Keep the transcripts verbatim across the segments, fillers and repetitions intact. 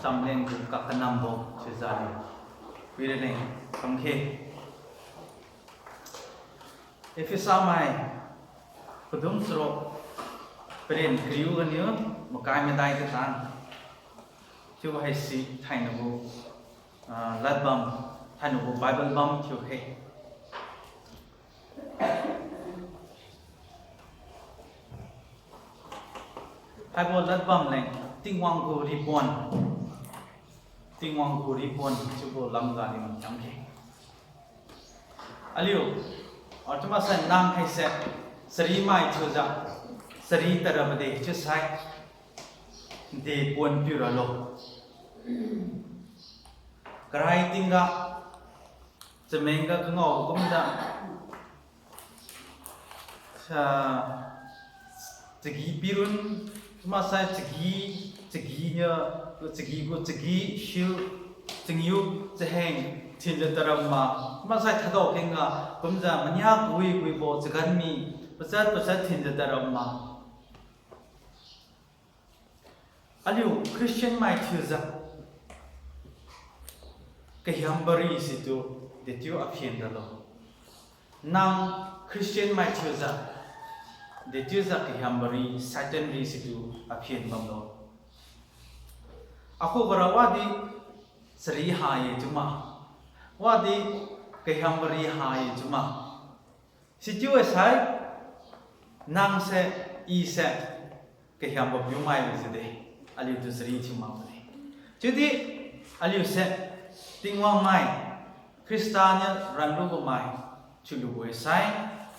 chamlen gu kakanambo chiujiu aliu phuira leng kamkhe. Ephesamai padum charuk, paren kariu ganiu makai madai katan, chiubo haise thainabo, ah, ladbam, thainabo Bible bam thiukhe. Haibo ladbam leng Tingwang gu ripon, Tingwang gu ripon chiubo lamga aliu kamkhe. Aliu, or chiumaksai nang haise, charimai thiujiu, chari tadra made chiusai, de pon piu ralo. Karai tingga, chamengga kangao kumjiu, ah, chagi pirun, chiumaksai chagi, chagi niu, chagi gu chagi siu, chingiu, chaheng thinjiu tadra ma, chiumaksai thadao kengga kumjiu mania kawi kawibo chagan mi, pachat pachat thinjiu tadra ma. Aliu Christian mai thiujiu kahiambo ri situ dechiu aphen ralo. Nang Christian mai thiujiu dechiujiu kahiambo ri, Satan ri situ aphen bamlo. Akhuga ra wadi chari ha-e chiuma, wadi kahiambo ri ha-e chiuma. Sichiu sai, nangse, ise, kahiambo piumai lujiu de, aliutu chari thiu makbode. Chiudi, aliuse, Tingwang mai, Khrista niu ranlubo mai thiulubo sai,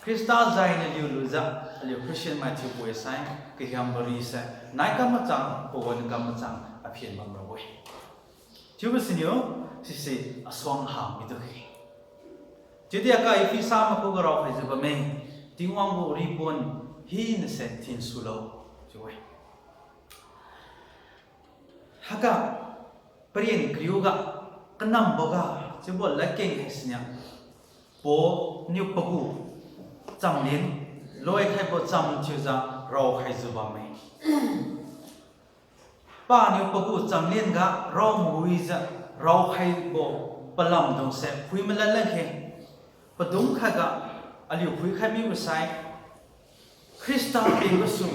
Khrista jainiu liulujiu, aliu Christian mai thiubo sai, kahiambo rise, nai kam machang, pawan kam machang, aphen bamrabo-e. Chiubo siniu, sise asuang ha midu-e. Chiudi aga Ephesa mai khuga raokhaijiu bamme, Tingwang gu ripon hinase thinsulo, chiu-e. Haiga, paren kariuga, kanamboga, chiubo ladkeng haisiniu, Paul niu pagu chamlen, loikhaibo cham thiujiu raokhaijiu bamme. Paniu pagu chamlenga raomawijiu raokhaibo palamdungse phui malan lankhe. Padum khatga aliu phuikhai mibo sai, Khrista peng gasu,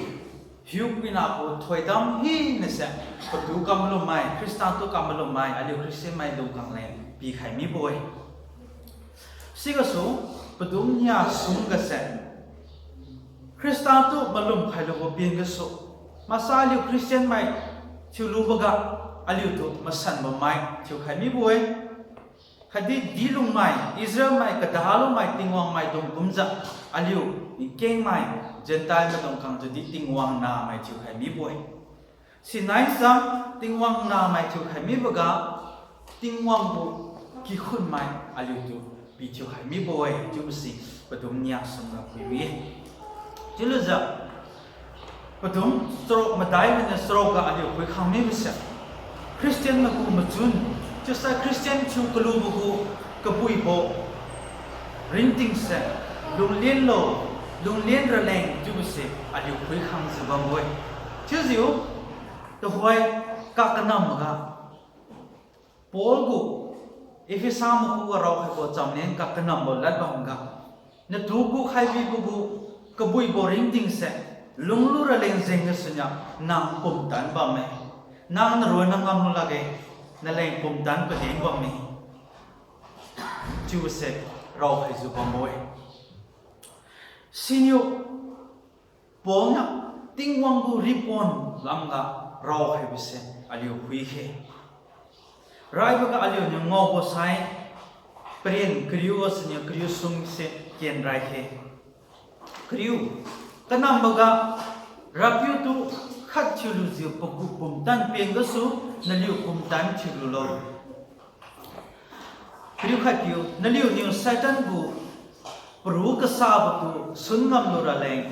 hiupuina gu thoidam hinase, patu kam malummai, Khrista tu kam malummai, aliu Christian maidung kang leng pikhai mibo-e. Sigasu, padum nia sumgase, Khrista tu malum khailubo peng gasu, maksai aliu Christian mai thiuluboga, aliutu masanbo mai thiukhai mibo-e. Khatdi dilungmai, Israel mai, kadalumai, Tingwang maidung kumjiu, aliu nkengmai, Gentile maidung khang tudi Tingwang namai thiukhai mibo-e. Sinai cham Tingwang namai thiukhai miboga, Tingwang gu kikhunmai aliutu pithiukhai mibo-e, chiubo si padum nia sumga phui-e. Chiulujiu, padum charuk madai maniu charukga aliu phuikhang mibose, Christian nagu machun, chiusai Christian thiu kalubo gu kabuibo ringtingse, lunglenlo, lunglen raleng chiubose aliu phuikhangjiu bambo-e. Chiujiu, tuhoi kakanamga, Paul gu Ephesa mai khuga raokhaibo chamlen kakanambo ladbamga, natu gukhai bibo gu kabuibo ringtingse, lunglu raleng jeng gasuniu nang pumtan bamme, nang naronna ngamlu lakge, naleng pumtan padeng bamme, chiubose raokhaijiu bambo-e. Siniu Paul niu Tingwang gu ripon lamga raokhaibose aliu phuikhe. Raiboga aliuniu ngaobo sai, paren kariu gasuniu kariu sumse ken raikhe. Kariu, kanamboga, RAPIU tu khat thiulujiu pagu pumtan peng gasu naliu pumtan thiululo. Kariu khat kiu, naliuniu Satan gu paru kasabo tu sun ngamlu raleng,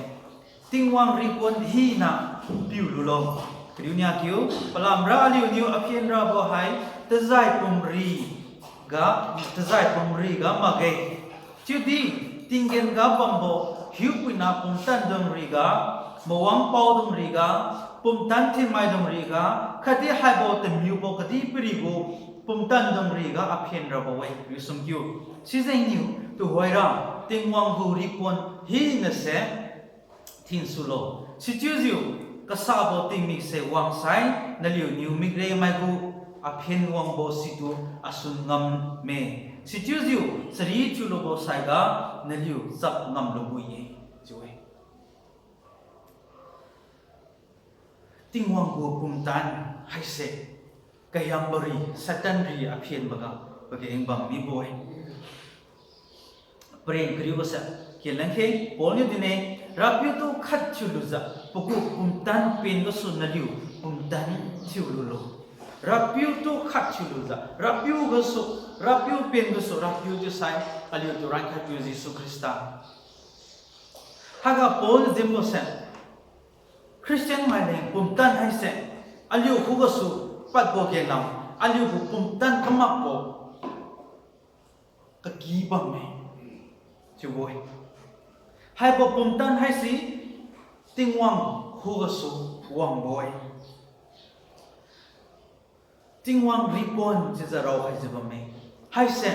Tingwang ripon hina piululo. Kariu nia kiu, palamra aliuniu aphen rabo hai tajai pumri ga, tajai pumri ga makge. Chiudi, tinggen ga bambo hiupuina pumtan dung riga, mawang paodung riga, Pumtan thinmaidung riga, khatdi haibo tamiubo kadihpiri gu pumtandung riga aphen rabo-e, riu sumkiu. Sijengniu tuhoira, Tingwang gu ripon hinase thinsulo. Sichiujiu, kasabo tingmik se wangsai, naliuniu mikremai gu aphen wangbo situ asun ngamme. Sichiujiu, chari thiulubo saiga, naliu chap ngamlubui-e, chiu-e. Tingwang gu pumtan haise, kahiambo ri, Satan ri aphenboga, pageng bam mibo-e. Pareng kariubo se, keleng khe, Paul niu dinne, RAPIU tu khat thiulujiu, pagu pumtan pen gasu naliu pumtan thiululo. RAPIU tu khat thiulujiu, RAPIU gasu, RAPIU pen gasu, RAPIU chiusai, aliutu rankhaipiu Jesu Khrista. Haiga Paul dinbo se, Christian maileng pumtan haise, aliu khugasu padbo genlam, aliu gu pumtan kamakbo kaki bamme, chiubo-e. Haibo pumtan haise, Tingwang khugasu wangbo-e. Tingwang ripon chiujiu raokhaijiu bamme. Haise,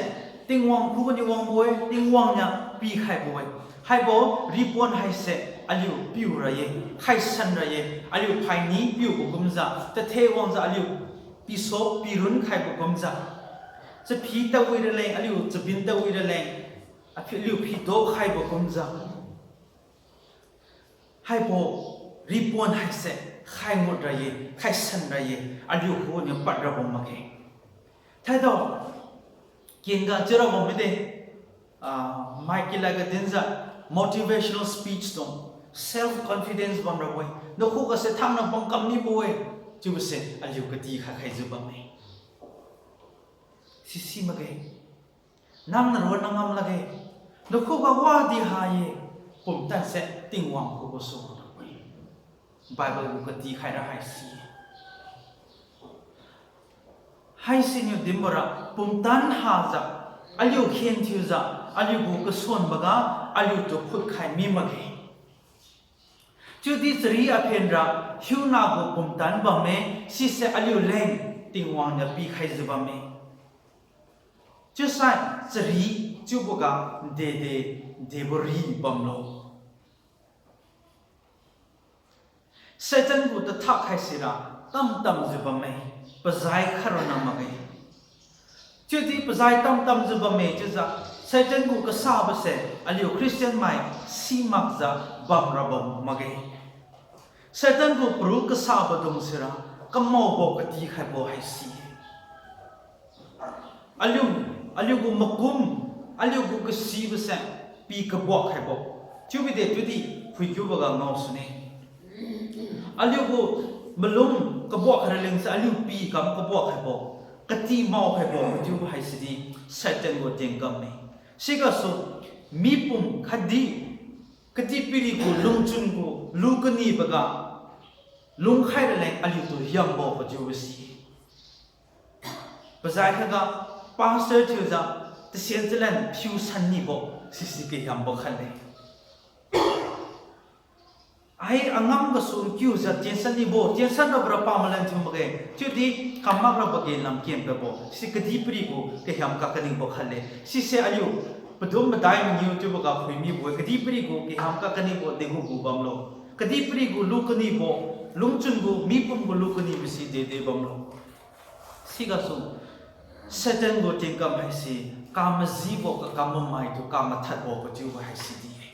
Tingwang khuganiu wangbo-e, Tingwang niu pikhaibo-e. Haibo ripon haise, aliu piu ra-e, khaisan ra-e, aliu phaini piubo kumjiu, tathe wangjiu aliu piso pirun khaibo kumjiu. Chaphi tadwi raleng, aliu chabin tadwi raleng, aphi aliu phi dokhaibo kumjiu. Haibo ripon haise, khaingut ra-e, khaisan ra-e, aliu khuganiu pad rabo makge. Thaidao, kenga chiurabo mide, ah, mai kilai ga dinjiu, motivational speech dung, self confidence bamrabo-e, nakhuga se thangna bamkam mibo-e, chiubo se aliu katikhai khaijiu bamme. Sisi makge. Nang naronna ngam lakge. Nakhuga wadi ha-e. Pumtan se Tingwang khugasu. Bible gu katikhaira haisi. Haisiniu dinbora pumtan hajiu, aliu khenthiujiu, aliu gu kasuanboga, aliutu phutkhai mi makge. Chiudi chari aphenra, hiuna gu pumtan bamme, sise aliuleng Tingwang niu pikhaijiu bamme. Chiusai chari chiuboga dede, debo ri bamlo. Satan gu tathak haisira tamtamjiu bamme, pazai khatronna makge. Chiudi pazai tamtamjiu bamme chiujiu, Satan gu kasabose aliu Christian mai simakjiu bamrabo makge. Satan gu paru kasabodung sira kamaobo katikhaibo haisi. Aliu, aliu gu makum, aliu gu kasibose pi kabuak khaibo. Chiubide chiudi phuikiuboga ngao sune. Aliu gu malum kabuak khaira lengse aliu pi kam kabuak khaibo, kati mao khaibo kachiubo haisidi Satan gu tienkamme. Sigasu mipum khatdi kadihpiri gu lungchun gu lu kaniboga lungkhai raleng aliutu hiambo kachiubo si. Pazai khatga pastor thiujiu tasian chalan phiu san nibo sisi kahiambo khatle. Ai angam gasu nkiujiu tensan nibo, tensan rabo ra pamalan thiu makge, chiudi kam mak rabo ge lamken pabo, si kadihpiri gu kahiam kakanibo khatle. Sise aliu padum madai mangiu chiuboga phui mibo-e, kadihpiri gu kahiam kakanibo degu gu bamlo. Kadihpiri gu lu kanibo, lungchun gu, mipum gu lu kanibo si dede bamlo. Sigasu, Satan gu tiengkam haise, kamajibo kakam mamaitu kamathadbo kachiubo haisi di-e.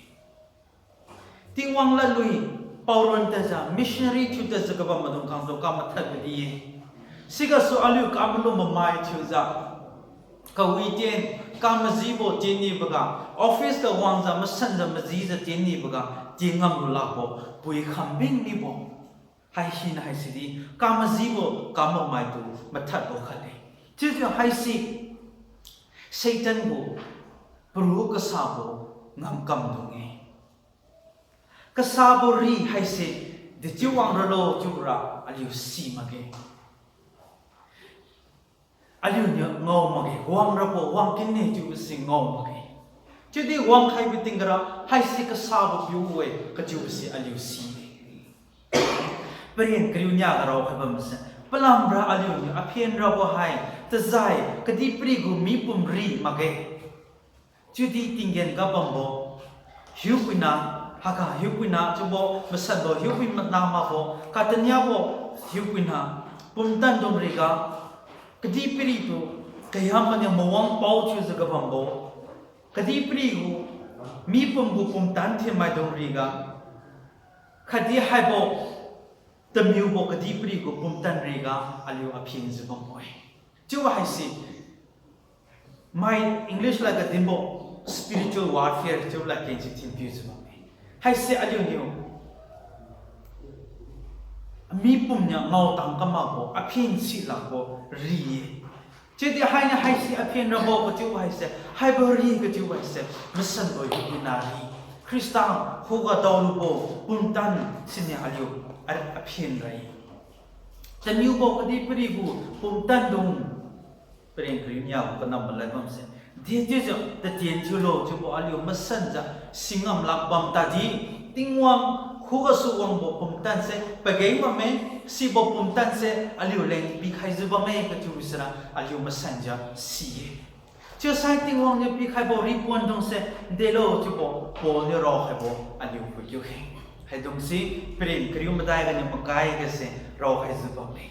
Tingwang ladlui, paoron tadjiu, missionary thiu tadjiu kabam maidung khangtu kamathadbo di-e. Sigasu aliu kamalum mamai thiujiu, kawi tien, kamajibo tien niboga, office ga wangjiu, masanjiu, majijiu tien niboga, tiengamlu lakbo, pui khambing mibo. Hai hina haisidi, kamajibo, kamamaitu, mathadbo khatle. Chiujiu haise, Satan gu, paru kasabo, ngamkamdung-e. Kasabo ri haise, dechiu wang ralo chiura, aliu si makge. Aliuniu ngao makge, wang rabo, wang kinne chiubo si ngao makge. Chiudi wangkhaibo tingga ra, haise kasabo piu-e, kachiubo si aliu si-e. Paren kariu nia ga raokhai bamse, palamra aliuniu aphen rabo hai, tajai kadihpiri gu mipum ri makge. Chiudi tinggen ga bambo hiupuina, haiga hiupuina chiubo masanbo hiupuina makbo, kataniabo hiupuina, pumtan dung riga, kadihpiri tu kayam maniu mawang pao thiujiu ga bambo, kadihpiri gu mipum gu pumtan thinmaidung riga, khatdi haibo tamiubo kadihpiri gu pumtan riga aliu aphenjiu bambo-e. Chiu haise, mai English lad ga dinbo spiritual warfare chiu lad kengse thinpiujiu bamme. Haise aliuniu mipum niu ngaotang kamakbo, aphen silakbo ri-e. Chiudi hainiu haise aphen rabo kachiu haise, haibo ri kachiu haise, masanbo hiupuina ri, Khrista khuga daolubo pumtan siniu aliu a- aphen ra-e. Tamiubo kadihpiri gu pumtan dung, paren kariu nia gu kanam malai bamse, dechiujiu tatien thiulo chiubo aliu masanjiu singam lak bam tadi, Tingwang khugasu wangbo pumtanse pageng bamme, sibo pumtanse aliuleng pikhaijiu bamme kachiu sira aliu masanjiu si-e. Chiusai Tingwang niu pikhaibo ripuan dungse delo chiubo Paul niu raokhaibo aliu phuikiu khe. Haidungse paren kariu madai ganiu makai gase raokhaijiu bamme.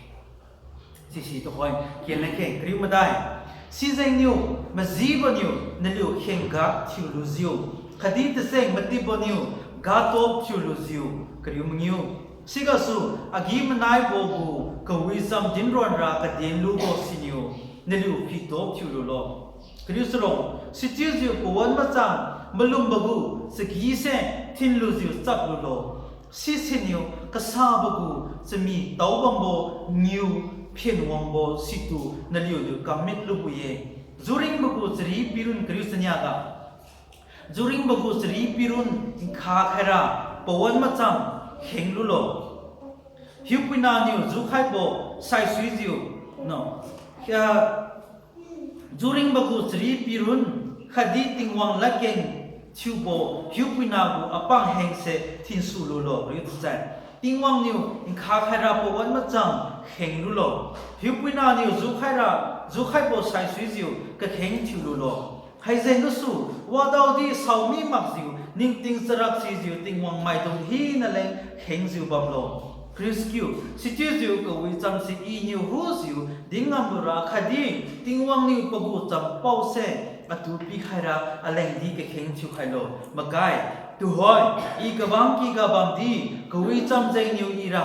Sisi tuhoi kenleng khe kariu madai. Sijengniu, majibo niu naliu khengga thiulujiu, khatdi tacheng matipbo niu gatop thiulujiu, kariu mangiu. Sigasu, agi-manaibo gu kawicham dinronra kaden lubo siniu naliu phitop thiululo. Kariu charuk, sichiujiu pawan machang malumbo gu chagise thinlujiu chaplulo. Sisiniu kasabo gu chami taobambo niu phenwangbo situ naliuniu kamit lubo-e. Juringbo gu chari pirun, kariu chania ga, juringbo gu chari pirun nkha khaira pawan machang kheng lulo. Hiupuina niu jukhaibo saisuijiu, no, ah, juringbo gu chari pirun khatdi Tingwang ladkeng thiubo hiupuina gu apang hengse thinsu lulo, riu tuchai. Tingwang niu nkha khaira pawan machang kheng lulo. Hiupuina niu jukhaira, jukhaibo saisuijiu kakheng thiululo. Haijeng gasu, wadaodi saomi makjiu, ningting charak sijiu Tingwang maidung hina leng khengjiu bamlo. Kariu chakiu, sichiujiu kawicham se Iniu hujiu din ngamlura khatdi Tingwang niu pagu champao se atu pikhaira alengdi kakheng thiukhailo. Makai, tuhoi, I kabang kyga bamdi, kawicham jengniu ira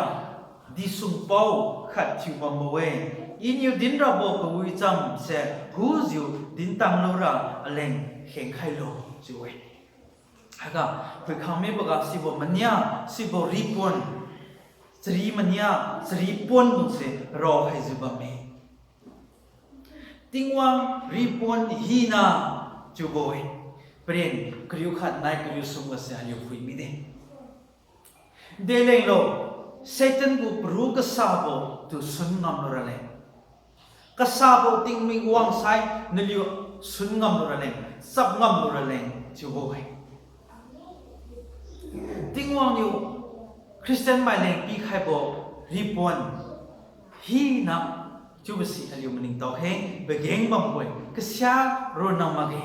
disungpao khat thiubambo-e. Iniu dinrabo kawicham se hujiu dintang lura aleng khengkhailo, chiu-e. Haiga, phuikhang miboga sibo mania, sibo ripuan, chari mania, chari puan dungse raokhaijiu bamme. Tingwang ripuan hina chiubo-e. Paren kariu khat nai kariu sum gase aliu phui mide. Delenglo, Satan gu paru kasabo tu sun ngamlu raleng, kasabo tingmik wangsai naliu sun ngamlu raleng, chap ngamlu raleng chiubo-e. Tingwang niu Christian maileng pikhaibo ripuan hina chiubo si aliu maningtao khe, pageng bambo-e, kasia ronna makge.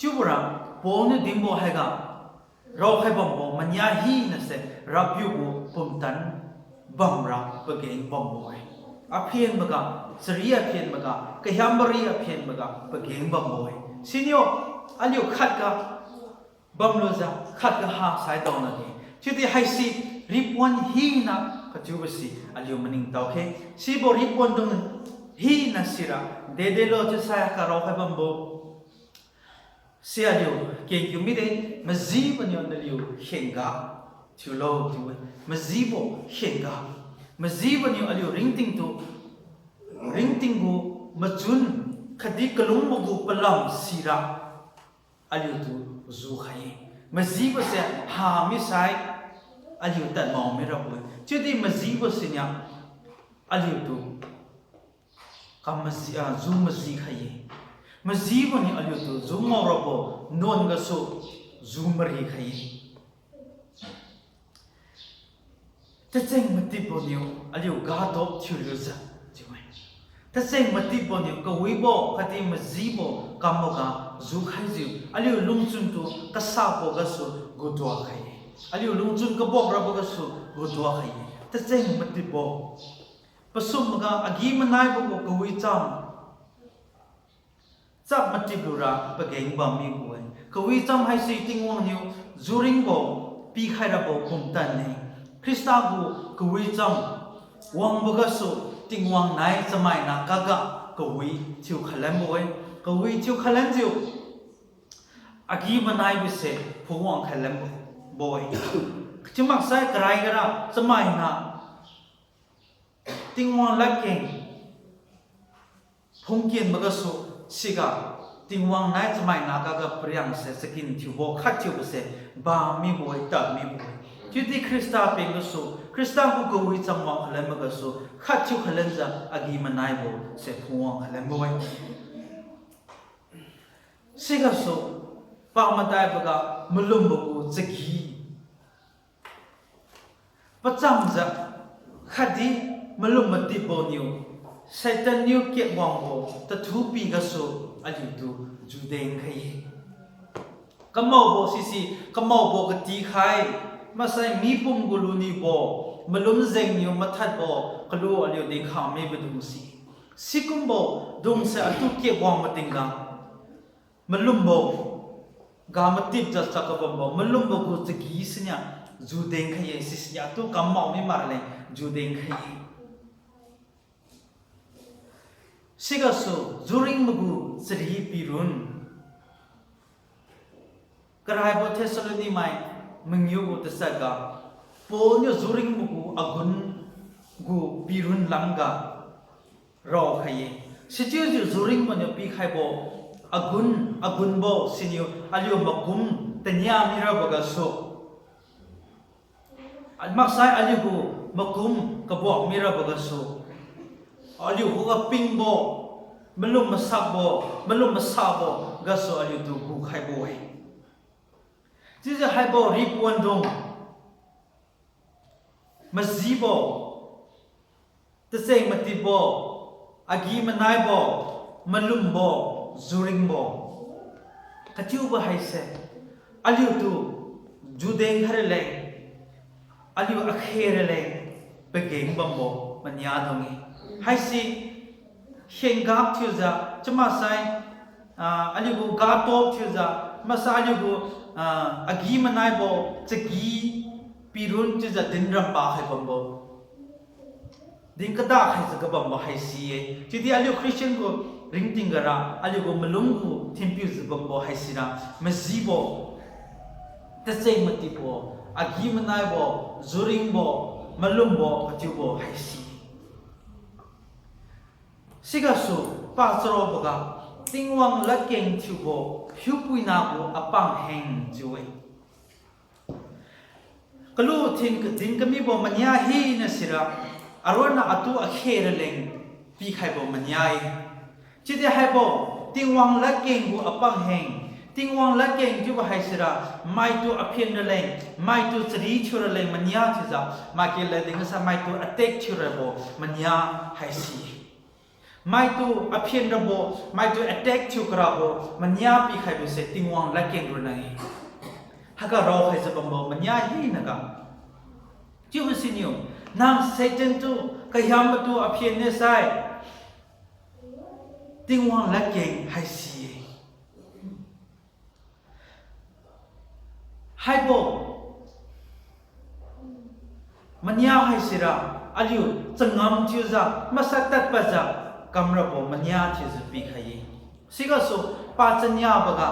Chiubora, Paul niu dinbo haiga raokhai bambo mania hinase Rapiu gu pumtan bamra pageng bambo-e. Aphenboga, chari aphenboga, kahiambari aphenboga pageng bambo-e. Siniu aliu khatga bamlujiu khatga hasai daonade. Chiudi haise ripuan hina kachiubo si aliu maningtao khe. Sibo ripuan dung hina sira dedelo chiusai kha raokhai bambo si aliu kengkiu mide, majibo niu naliu khengga thiulo chiu-e. Majibo khengga. Majibo niu aliu ringting tu, ringting gu machun khatdi kalungbo gu palam sira aliutu jukhai-e. Majibo se hamisai aliu tadmao mirabo-e. Chiudi majibo siniu aliutu kam maji, ah, ju majikhai-e. Majibo niu aliutu ju ngaorabo nuan gasu ju marikhai-e. Tacheng matipbo niu aliu gadok thiulujiu chiu-e. Tacheng matipbo niu kawibo khatdi majibo kamboga jukhaijiu aliu lungchun tu kasabo gasu gudua khai-e. Aliu lungchun kabok rabo gasu gudua khai-e. Tacheng matipbo. Pasum maga agi-manaibo gu kawicham chap matip lura pageng bam mibo-e. Kawicham haise Tingwang niu juringbo pikhai rabo pumtan-e. Khrista gu kawicham wangbo gasu Tingwang nai chamaina kaga kawi thiu khalanbo-e. Kawi thiu khalanjiu agi-manaibo se phungwang khalanbo-e. Chiumaksai karai gara chamaina Tingwang ladkeng phungkenbo gasu siga Tingwang nai chamaina kaga pariang se chakin thiubo khat thiubo se bam mibo-e, tad mibo-e. Chiudi Khrista peng gasu, Khrista gu kawicham wang khalanbo gasu khat thiu khalanjiu agi-manaibo se phungwang khalanbo-e. Sigasu pamadaiboga malumbo gu chagi pachangjiu khatdi malum matipbo niu Satan niu kiatwangbo tathupi gasu aliutu judeng khai-e. Kamaobo sise, kamaobo katikhai, maksai mipum gu luniubo, malum jengniu mathadbo kalu aliu dinkhang mibodungse, sikumbo dungse atu kiatwang matingga malumbo ga matipjiu chak kabambo malumbo gu chagi siniu judeng khai-e, sisiniu atu kamao mi maraleng judeng khai-e. Sigasu juringbo gu chari pirun. Karaibo Thessaloni mai mangiu gu tachatga Paul niu juringbo gu agun gu pirun lamga raokhai-e. Sichiujiu juringbo niu pikhaibo agun, agunbo siniu aliu makum tania mirabo gasu, maksai aliu gu makum kabuak mirabo gasu, aliu khuga pingbo, malum masakbo, malum masabo gasu aliutu gukhaibo-e. Chiujiu haibo ripuandung, majibo, tacheng matipbo, agi-manaibo, malumbo, juringbo kachiubo haise aliutu judeng khai raleng, aliu akhe raleng pageng bambo mania dung-e. Haise khengkak thiujiu chiumaksai, ah, aliu gu gato thiujiu, maksai aliu gu, ah, agi-manaibo chagi pirun chiujiu din ramba khai bambo, din kada khaijiu kabambo haise-e. Chiudi aliu Christian gu ringting gara aliu gu malum gu thinpiujiu bambo haisira majibo, tacheng matipbo, agi-manaibo, juringbo, malumbo kachiubo haise. Sigasu pacharoboga Tingwang ladkeng thiubo hiupuina gu apang heng chiu-e. Kalu thin kadin kamibo mania hina sira, aronna atu akhe raleng pikhaibo mania-e. Chiudi haibo Tingwang ladkeng gu apang heng, Tingwang ladkeng chiubo haisira, maitu aphen raleng, maitu chari thiu raleng mania thiujiu, maiki lading gasai maitu attack thiu rabo mania haise. Maitu aphen rabo, maitu attack thiu karabo mania pikhaibo se Tingwang ladkeng ronna-e. Haiga raokhaijiu bambo mania hinaga. Chiubo siniu, nang Satan tu kahiambo tu aphen ne sai, Tingwang ladkeng haise-e. Haibo mania haisira, aliu changam thiujiu, maksai tadpadjiu kamrabo mania thiujiu pikhai-e. Sigasu pachaniaboga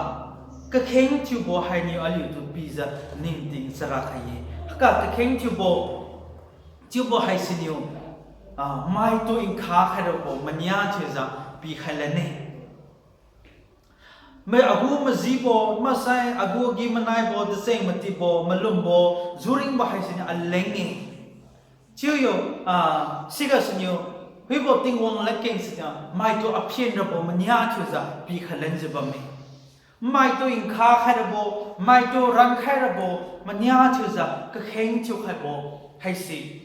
kakheng thiubo hainiu aliutu pijiu ningting charakhai-e. Haiga kakheng thiubo chiubo haisiniu, ah, maitu nkha khairabo mania thiujiu pikhai lane. Mai agu majibo, maksai agu agi-manaibo, tacheng matipbo, malumbo, juringbo haisiniu aleng-e. Chiujiu, ah, sigasuniu, hiubo Tingwang ladkeng siniu maitu aphen rabo mania thiujiu pikhai lanjiu bamme. Maitu nkha khairabo, maitu rankhai rabo mania thiujiu kakheng thiukhaibo haise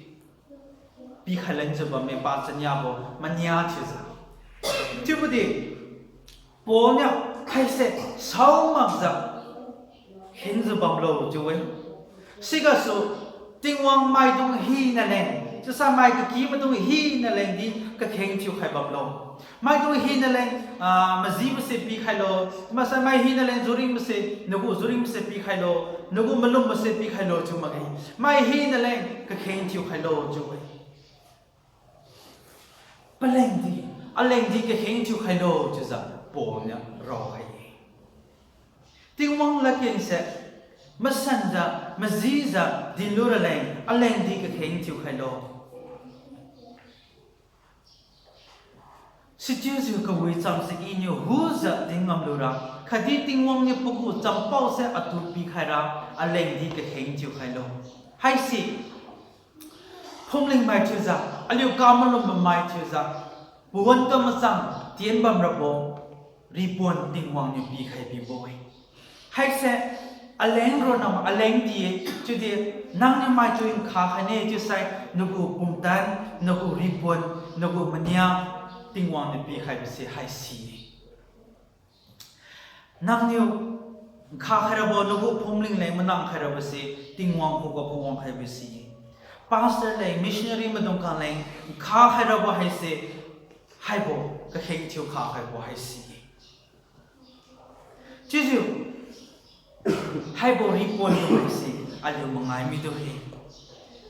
pikhai lanjiu bamme, pachaniabo mania thiujiu. Chiubodi Paul niu haise saomakjiu khengjiu bamlo chiu-e. Sigasu Tingwang maidung hina leng, chiusai mai kaky maidung hina lengdi kakheng thiukhai bamlo. Maidung hina leng, ah, majibose pikhailo, chiumaksai mai hina leng juringbose, nagu juringbose pikhailo, nagu malumbose pikhailo chiu makge. Mai hina leng kakheng thiukhailo chiu-e. Palengdi, alengdi kakheng thiukhailo chiujiu Paul niu raokhai-e. Tingwang ladkengse masanjiu, majijiu dinlu raleng alengdi kakheng thiukhailo. Sichiujiu kawi chamse Iniu hujiu din ngamlura, khatdi Tingwang niu pagu champaose atu pikhaira, alengdi kakheng thiukhailo. Haise phumlingmai thiujiu, aliu kamalum bammai thiujiu, pawan tu machang tien bamrabo, ripuan Tingwang niu pikhai bibo-e. Haise aleng ronna ma aleng di-e, chiudi nangniu maitui nkha khaine chiusai nagu pumtan, nagu ripuan, nagu mania Tingwang niu pikhaibose haisi-e. Nangniu nkha khairabo, nagu phumling leng manang khairabose Tingwang khuga kawang khaibo si-e. Pastor leng missionary maidung kang leng nkha khairabo haise, haibo kakheng thiu kha khaibo haisi-e. Chiujiu haibo ripuan haise aliu mangai midu-e.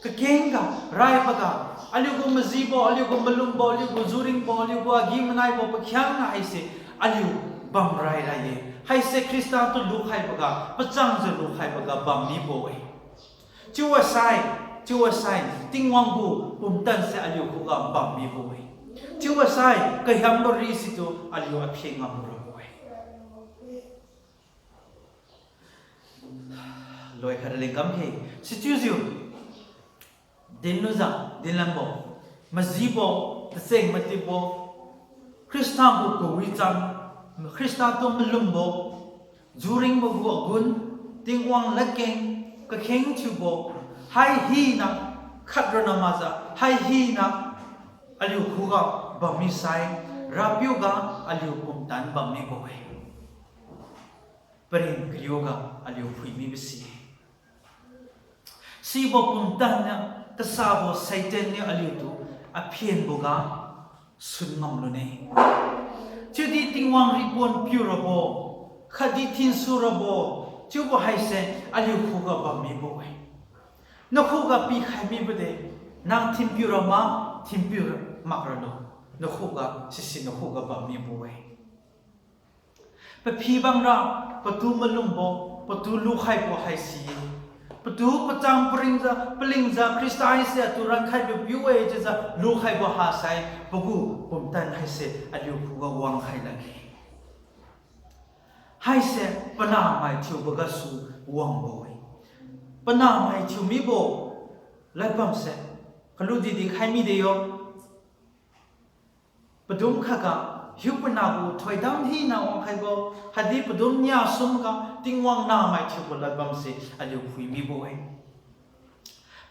Kakengga, raiboga, aliugu majibo, aliugu malumbo, aliugu juringbo, aliugu agi-manaibo pakhiangna haise aliu bamrai ra-e. Haise Khrista tu lukhaiboga, pachangjiu lukhaiboga bam mibo-e. Chiuwasai, chiuwasai Tingwang gu pumtanse aliu khuga bam mibo-e. Chiuwasai kahiambo ri situ aliu aphen ngam rabo-e. Loikhai raleng kamkhe, sichiujiu dinlujiu dinlambo, majibo, tacheng matipbo, Khrista gu kawicham, Khrista tu malumbo, juringbo gu agun, Tingwang ladkeng kakheng thiubo, hai hina khat ronna makjiu hai hina aliu khuga bam misai, Rapiuga aliu pumtan bam mibo-e. Paren kariuga aliu phui mibo si-e. Sibo pumtan niu kasabo Satan niu aliutu aphenboga sun ngam lune. Chiudi Tingwang ripuan piurabo, khatdi thinsu rabo, chiubo haise aliu khuga bam mibo-e. Nakhuga pikhai mibo de, nang thinpiu rama, thinpiu makralo, nakhuga sisi nakhuga bam mibo-e. Paphi bangra, patu malumbo, patu lukhaibo haisi-e. Patu pachang paringjiu, palingjiu Khrista haise atu rankhaibo piu-e chiujiu lukhaibo hasai, pagu pumtan haise aliu khuga wangkhai lakge. Haise panahmai thiubo gasu wangbo-e. Panahmai thiu mibo ladbamse, kalu didi khai mide yo. Padum khatga hiupuina gu thoidam hina wangkhaibo, khatdi padum nia sumga Tingwang nahmai thiubo ladbamse aliu phui mibo-e.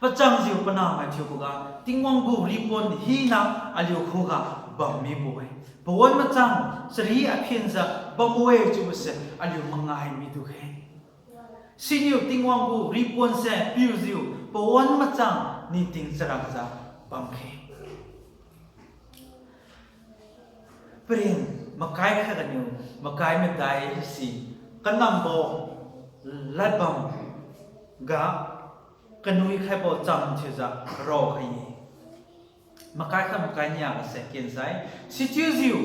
Pachangjiu panahmai thiuboga Tingwang gu ripuan hina aliu khuga bam mibo-e. Pawan machang chari aphenjiu bambo-e chiubose aliu mangai midu khe. Siniu Tingwang gu ripuanse piujiu pawan machang niting charangjiu bamkhe. Paren makai khat ganiu makai madai si kanambo ladbam ga kanui khaibo cham thiujiu raokhai-e. Makai khat makai nia gase kensai. Sichiujiu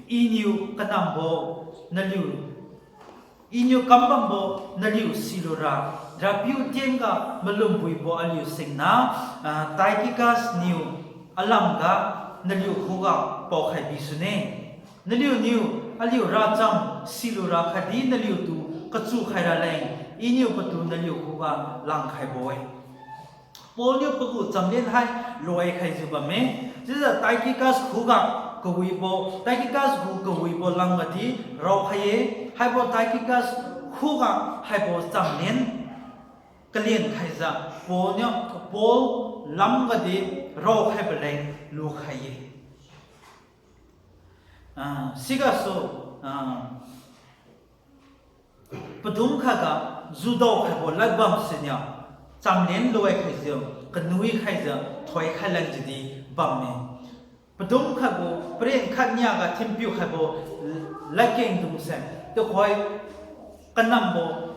Iniu kanambo naliu Iniu kambambo naliu silura, Rapiu tienga malumbuibo aliu singna, ah, Tychicus niu alamga naliu khuga paokhai bisune. Naliuniu aliu racham silura khatdi naliutu kachu khaira leng, Iniu patu naliu khuga langkhaibo-e. Paul niu pagu chamlen hai loikhaijiu bamme. Chiujiu Tychicus khuga kawibo, Tychicus gu kawibo lamgadi raokhai-e, haibo Tychicus khuga haibo chamlen kalen khaijiu Paul niu, Paul lamgadi raokhaibo leng lukhai-e. Ah, sigasu, ah, padum khatga judao khaibo ladbam siniu, chamlen loi khaijiu, kanui khaijiu, thoikhai lanjiudi bamme. Padum khatgu paren khatniaga thinpiu khaibo ladkengdungse, tuhoi kanambo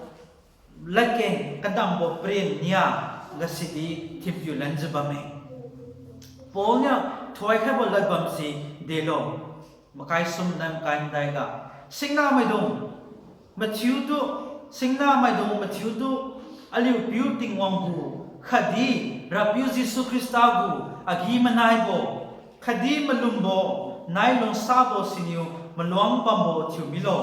ladkeng kanambo paren nia gasidi thinpiu lanjiu bamme. Paul niu thoikhaibo ladbamse delo, makai sumnai makai madaiga, singnamaidung mathiutu, singnamaidung mathiutu, aliu Piu Tingwang gu, khatdi Rapiu Jesu Khrista gu agi-manaibo, khatdi malumbo, nai lungsabo siniu maluang bambo thiumilo.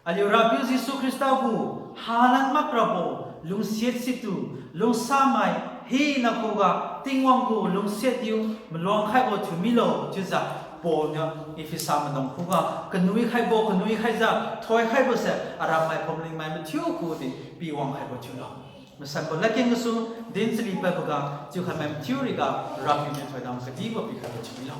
Aliu Rapiu Jesu Khrista gu halan makrabo lungsiat situ, lungsamai hina khuga Tingwang gu lungsiatniu maluang khaibo thiumilo chiujiu, Paul niu Ephesa maidung khuga kanui khaibo, kanui khaijiu, thoi khaibose aramai phumlingmai mathiu khudi piwang khaibo thiulo. Masanbo ladkeng gasu, din chali padboga chiukhai mai mathiu riga, Rapiu niu thoidam kadibo pikhaibo thiumilo.